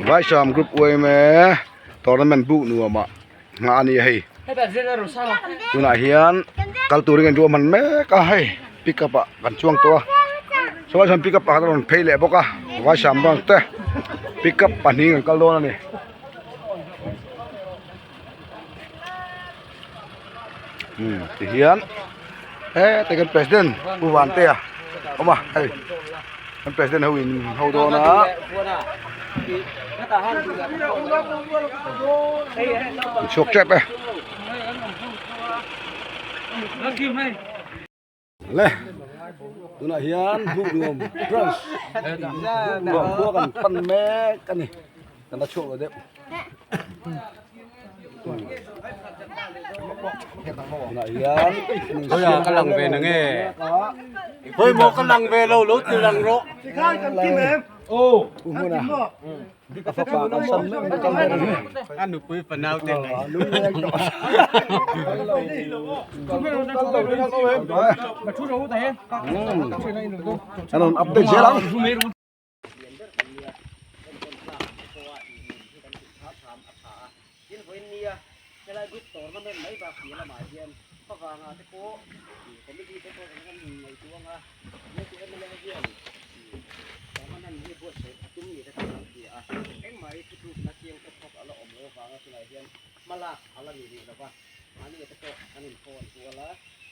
Vaisam group yma tournament buk nuam ah nghah a ni a hei tunah hian kal turin kan ruahman mek a hei pickup ah kan chuang tawh a saw sawn pickup pakhat a rawn phei leh bawk a Vaisam branch te pickup pahnih an kal dawn a ni. Tihian heta kan president Pu Vantea a awm a hei kan president ho in ho dawn a chhuak tep e. Le tunah hian hmuh nuam branch nuam khua kan pan mek a ni kan la chhuak lo deuh tunah hian Khawiah ka lang ve na nge Khawi maw ka lang ve lo lo ti lang rawh Aw u hmuna A fapa kan sam meuh in kal dawn a ni. A nupui fanau te ngai. An rawn update zel ang. Tournament hi buatsaih a tum ni te kan lo hria a, engmah hi thutlukna chiang tawk tawk a la awm lo avanga tunah hian hma lak a la ni rih lo va, mahni te pawh an inphone kual a,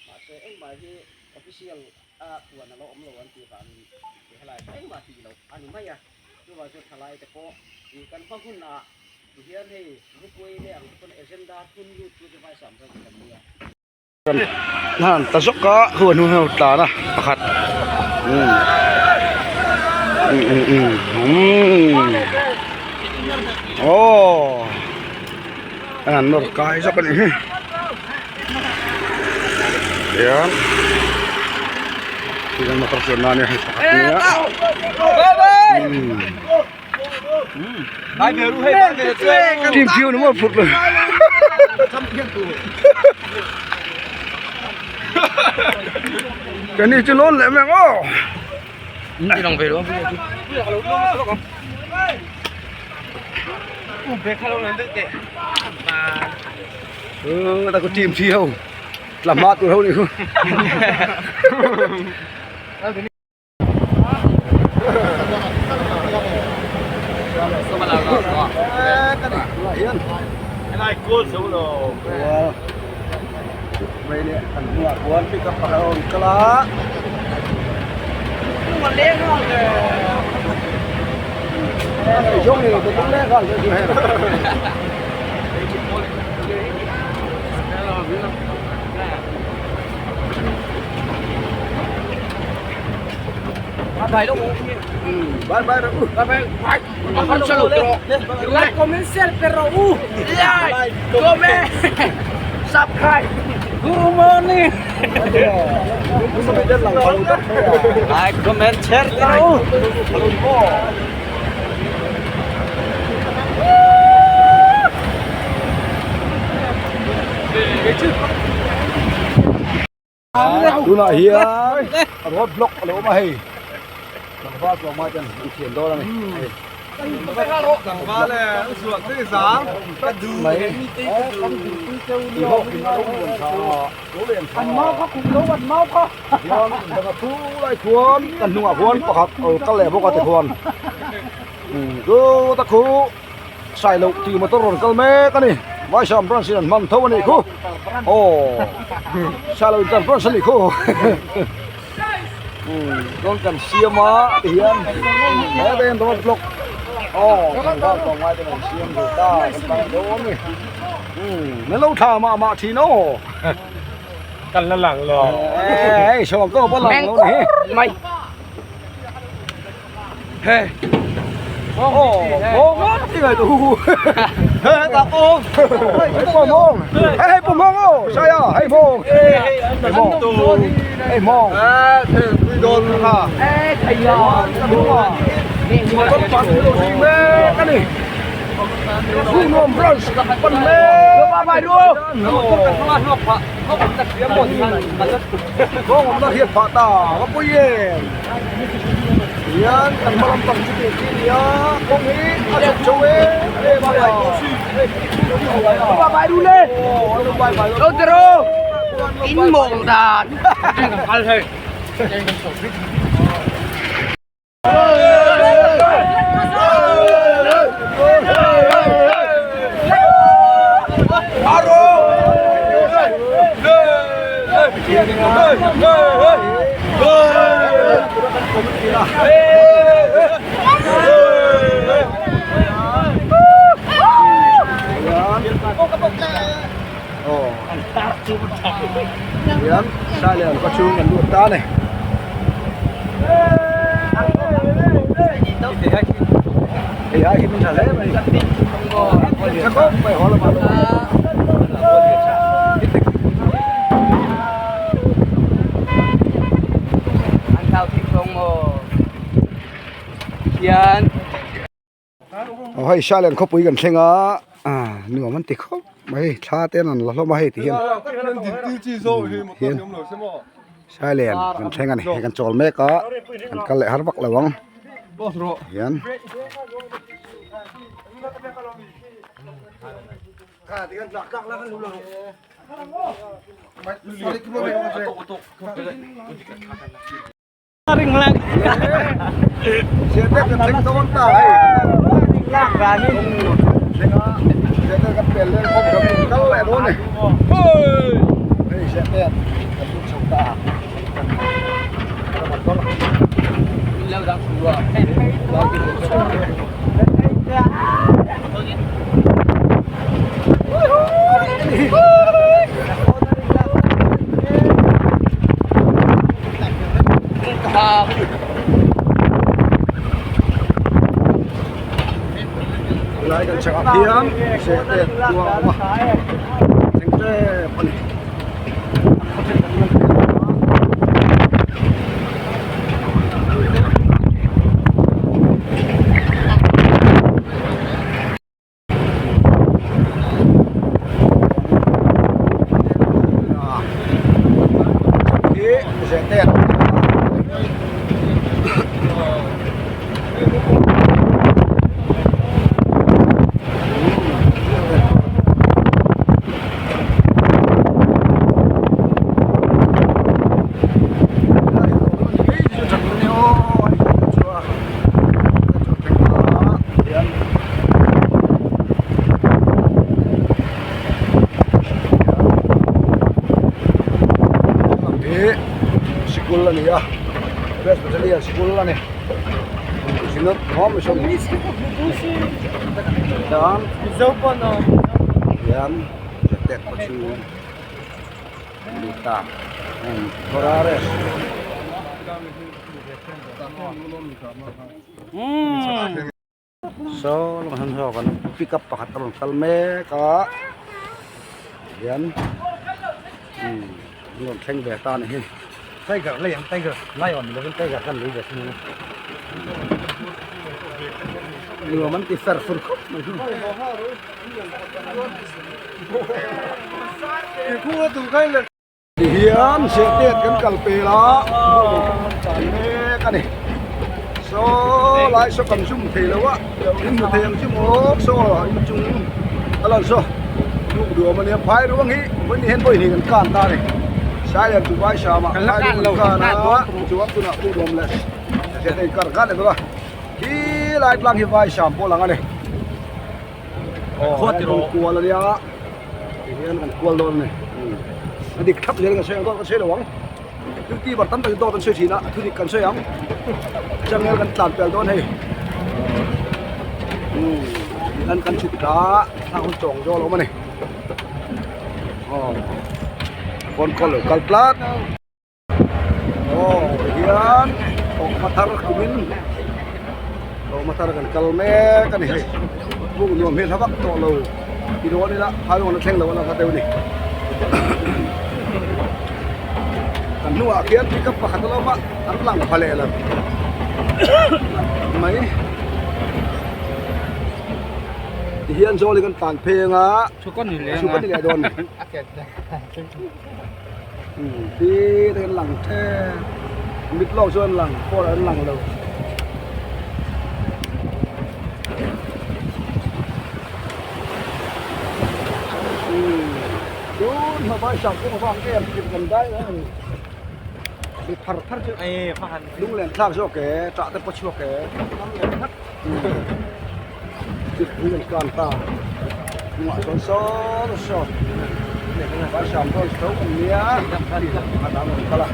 mahse engmah hi official a puan a la awm lo an tih vangin ti helai kha engmah tih loh a ni mai a, chuvang chuan thalai te pawh ih kan hma hunah ti hian hei Rupui leh ang te pawn agenda thun lut tu te vai sam zan kan nia. Han ta zawk a khu a hnung hian a tlan a pakhat umm umm umm umm aww a han nawr kai zawk a nih hi tihian tihian motor chuan nan hi hei pakhat nia umm. Team phiu ni maw phut lo. Cái này chứ lon lẹ mẹ ngó. Đi lòng về đúng không? Ừ, ta có team chi không? Làm mát tụi không đi không? Like, comment, share, pero u. Like, comment, subscribe. Good morning. Like, comment, share, pero u. Tunah hian road block a lo awm a hei tlangval tlawmngai ten an thian dawn a ni hei mai hian khuan kan hnungah khuan pakhat a lo kal leh bawk a tikhuan chu ta khu Sailo tih motor rawn kal mek a ni Vaisam branch in an hman tho a nih khu aw Sailo in kan branch a nih khu umm chuan kan siam a ti hian hetah hian road block aw tlangval tlawmngai ten an siam ve ta kan tan dawn a ni umm min lo thla mah mah thin aw Kan la lang lo hei sawm tawp a lang lo ni Mai. Hey. Oh, ngon thì người tù. Hey, ta ôm. Hey, bom mong. Hey, bom mong ô. Sai à, hey mong. Hey mong. Hey mong. À, thì quy đồn hả? Ê, thầy à. Đúng rồi. Con bắn đồ gì mê cái này. Nuam branch pan mê. Ba bài đua. Có ngom ta hiệt phá ta, có bui em. Hian kan hma lampang chu tih chi nia kawng hi a chhuk chho em em a Hian Sailen khaw chhung an lut ta a ni. Hei ai hi min tha hle mai. Tha khawp mai haw lamah lo. Aw hei Sailen khawpui kan thleng a nuam an ti khawp mai thla te an la hlawm a hei ti hian hian Sailen kan thleng a ni hei kan chawl mek a kan kal leh har vak lo ang hian. Lai kan chhak ah khian sehte khua a awm a thleng tep a ni. Sikul a ni a Presbyterian sikul a ni Synod Home Mission chuan hian zirtek pawh chu an lut ta heng Gorares. Saw lamah hian saw kan pick up pakhat a rawn kal mek a hian umm an rawn thleng ve ta a ni hi tiger lei ang tiger lion ni lovin tiger khan lei ve thung ang nuam an ti fer fur khawp mai hi. Tihian Sehtet kan kal pel a, kan mek a ni. Saw lai saw kan zum thei lo a, in hmu thei ang chu maw saw in chung a lan saw luk duam a nia phai ruang hi vawiin hian vawiin hi kan kan ta a ni. Sailam chu vai sam ah phai ruang kan kan a, chuan tunah puk duam leh Sehtet in kar khan leh bawk a, khi lai tlang hi vai sam pawh lang a ni. Aw kan kual a nia. Tihian kan kual dawn a ni a dik thlap zel kan sawi ang dawt kan sawi lo ang youtuber tam takin dawt an sawi thin a thu dik kan sawi ang changel kan tlan pel dawn hei tihian kan chhuk ta thlang hun chawng zawl a awm a ni aw phone call lo kal tlat. Aw tihian tawhma thar kumin tawhma thar kan kal mek a ni hei buk nuam hi hla vak tawh lo ti dawn ila phai rawn a thleng lo a la hla deuh a ni kan hnungah khian pickup pakhat a lo awm a an lang pha leh lo mai tihian zawl hi kan tlan pheng a chhuk a ni leh dawn a ni. Ti te an lang tep mit lawk chu an lang phone an lang lo. vai sam kawng avang em tih kan dai a ni mi phar phar chu lunglen thlak zawk e tah te pawh chhuak e chipui an kan ta hnungah chuan sawn sawn vai sam dawn tho an nia a dang an kal a.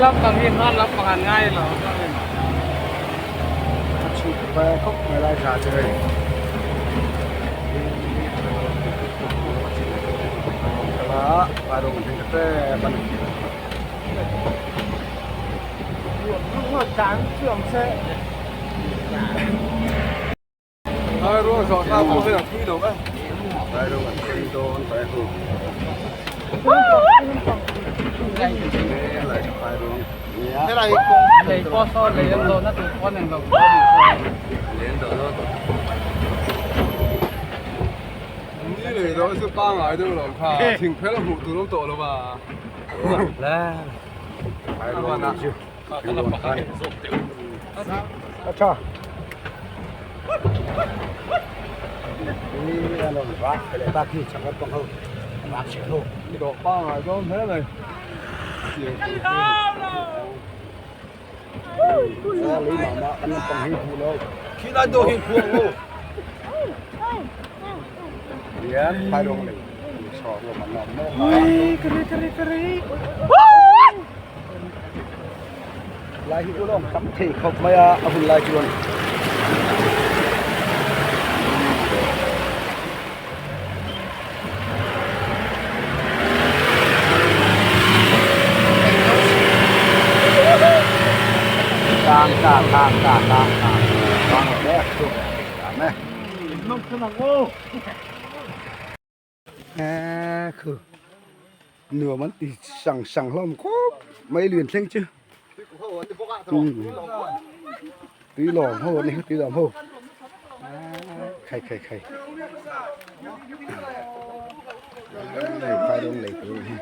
Lampang hi hman lampang an ngai lo A chhuk ve khawp mai lai tha chu hei kala vai rawng an thleng ta tep a ni. Vai rawng an thleng dawn vai ho vai rawng vai rawng chu thleng dawn a ni. A tha. Ni a rawn vak ve leh ta khi chak lampang ho vak chhe ho. Dawh pangai dawn hle mai. A lei mah mah kan lampang hi hmuh lo. Khi lai dawh hi khuang ho. Hian phai rawng lei chhawk lo man awm nawk a. Lai hi ulawm tam thei khawp mai a a hun lai chuan tang ta tang ta tang ta tang lo chu tang e e khu nuam an ti sang sang hlawm khawp mai lian thleng chu tui lawm ho an ni tui lawm ho khai khai khai hei phai rawng lei tur hi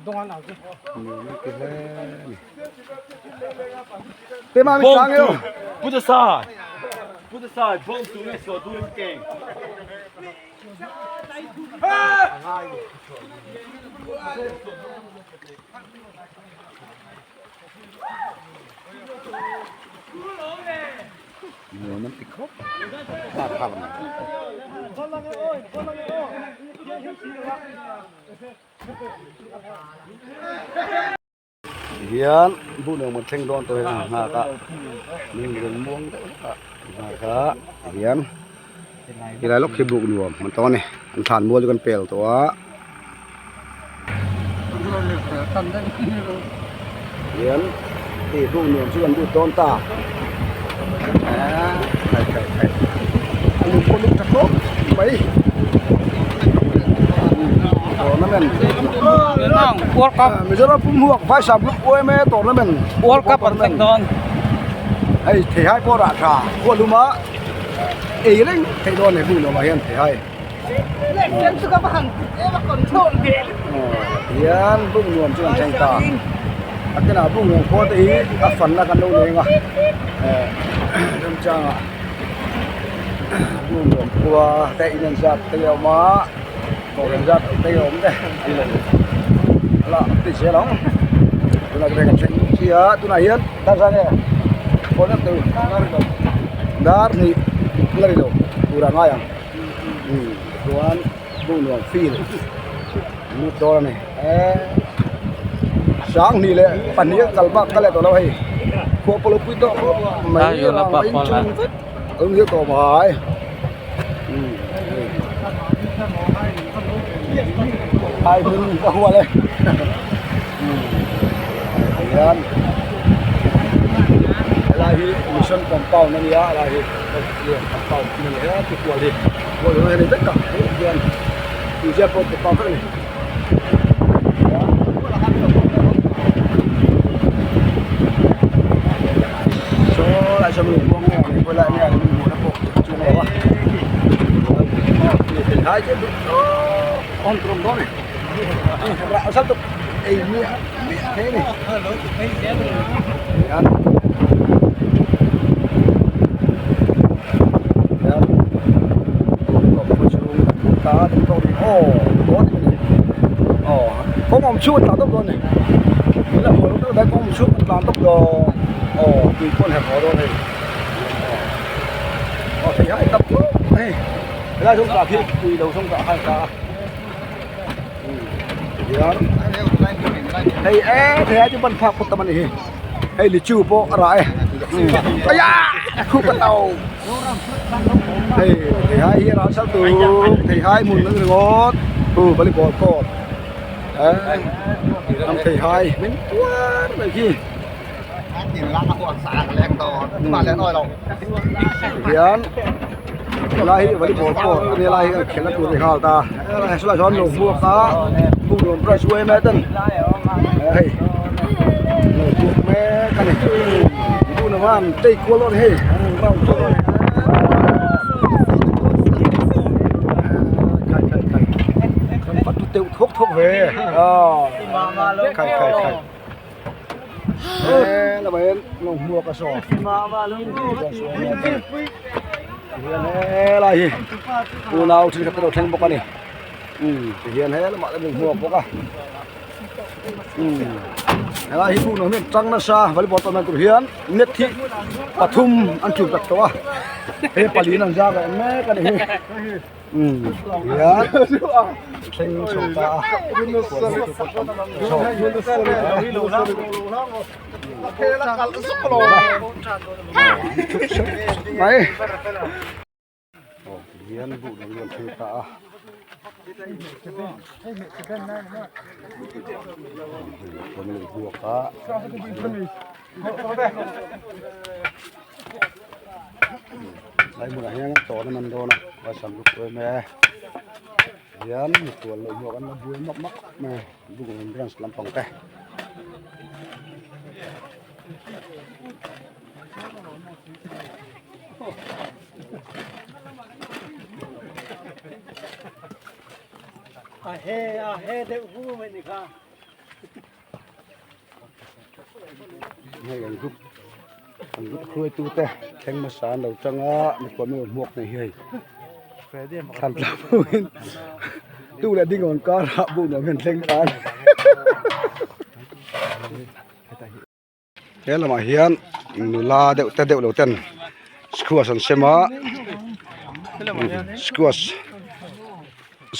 nuam an ti hle a ni. Te ma mi tlang eo. Put aside. Put aside. Bong tu nge so tu ring keng. Nuam an ti khawp. Ta thar mai. Hian hmuh nuam an thleng dawn tawh hi a nghak a hnim rawn muang deuh hlek a nghak a tihian helai lawk hi buk nuam an tawng a ni an thlan mual chu kan pel tawh a hian hei buk nuam chu kan lut dawn ta eee khai khai khai a lung pawh lung tha khawp mai tournament World Cup Mizoram pum huak vai sam group UMA tournament World Cup an thleng dawn hei theihai pawh rah tha khualum a ei reng theih dawn a ni hmun awmah hian theihai hian buk nuam chu an thleng ta a kenah buk nuam khua te hi a fanna kan lo leng a eh remchangah buk nuam khua te in an zat te a awm a. Kohhran zat te a awm te an lo la ti zel ang tunah chuan kan thleng chi a tunah hian dar zan nge phone em teu dar hnih la ri lo tur a ngai ang umm chuan buk nuam field lut dawn a ni eee sanghnih leh pahnih a kal bak ka leh tawh lo hei khua pawh lo pui tawh khawp mai a inchung vek a lo ni tawh mai. Hai hmun ka hual e hian helai hi mission compound a nia helai hi compound a ni a ti kual hi kual hi hei vek a hian inziak pawh compound vek a ni. Saw lai saw mi buang nge ang khawi lai nge ang min hmuhna pawh ka chuang lo a hai chu awm tur awm dawn a ni rah sal tuk ei miah miah thei a ni hian hian chhung ta ding tawk ni aw dawn a ni aw kawng awm chhung an tlan tawp dawn a ni tuna kawng awm chhung an tlan tawp dawn aw tui pawh an herh haw dawn a ni aw thei hai tam khawp mai helai zawng tah khi tui lo zawng tah khan ta a hian hei e thei ai chu ban phak phawt tam a ni hi hei lichu pawh a rah e aya khup ka tau hei thei hai hi a rah sal tur thei hai hmun an ringawt hu volleyball court eh thei hai min tuar mai khi. Tihian helai hi volleyball court a nia lai hi khelhna tur a ni nghal ta helai sawn lo hmuak a hmuh nuam prize uai mai ten hei lo hmuak mek a ni tuna khan tei kual dawn hei round dawn a ni khai khai khai kan va tu teuh thuak thuak ve khai khai khai. He lamah hian lo hmuak a saw tihian helai hi unau thenkhat te lo thleng bawk a ni tihian he lamah te an hmuak bawk a helai hi hmuh hian tang nasa volleyball tawnna tur hian net hi pathum an chum tak tawh a hei paliin an zar leh mek a ni hi. Hian thleng chho ta a mai hian buh lo lian thei ta a buak a. Lai hmunah hian chaw an man dawn a a sam lutuk em em e hian mikhual leh hmuak an la buai mak mak mai a buk branch lampang te. Hei an group an group hruaitu te thleng hmasa an lo tang a mikhual mi rawn hmuak nei hi hei thlan tla pawhin tu leh ding rawn kar ah buk nuam hian thleng ta a ni he lamah hian nula deuh te deuh lo ten squash an sem a squash.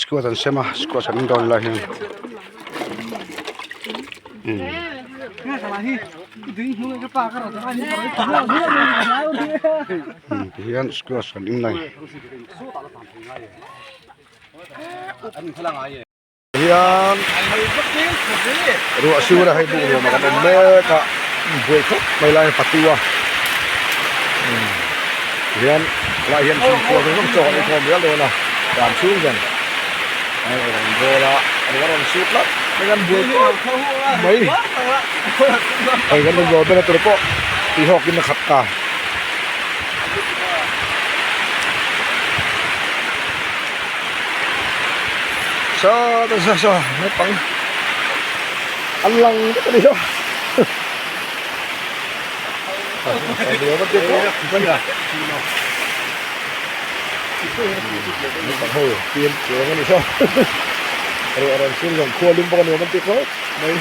Squash an sem a squash an dawn lai hian ti hian squash an in a ni hian ruah sur a hei buk nuam a kan awm mek a buai khawp mai lai patua hian helai hian chhungkua zawng zawng chaw kan inkhawm rial dawn a dan chhung hian a rawn bawl a a rawn sut tlat mai an buai khawp mai hei kan rawn bawl bena tur pawh tih hawkin a khat ta. Saw saw saw naupang an lang vek a ni saw. Ho fiam chuang a ni saw ruah rawn sur zawng khua lum bawk a ni awm an ti khawp mai.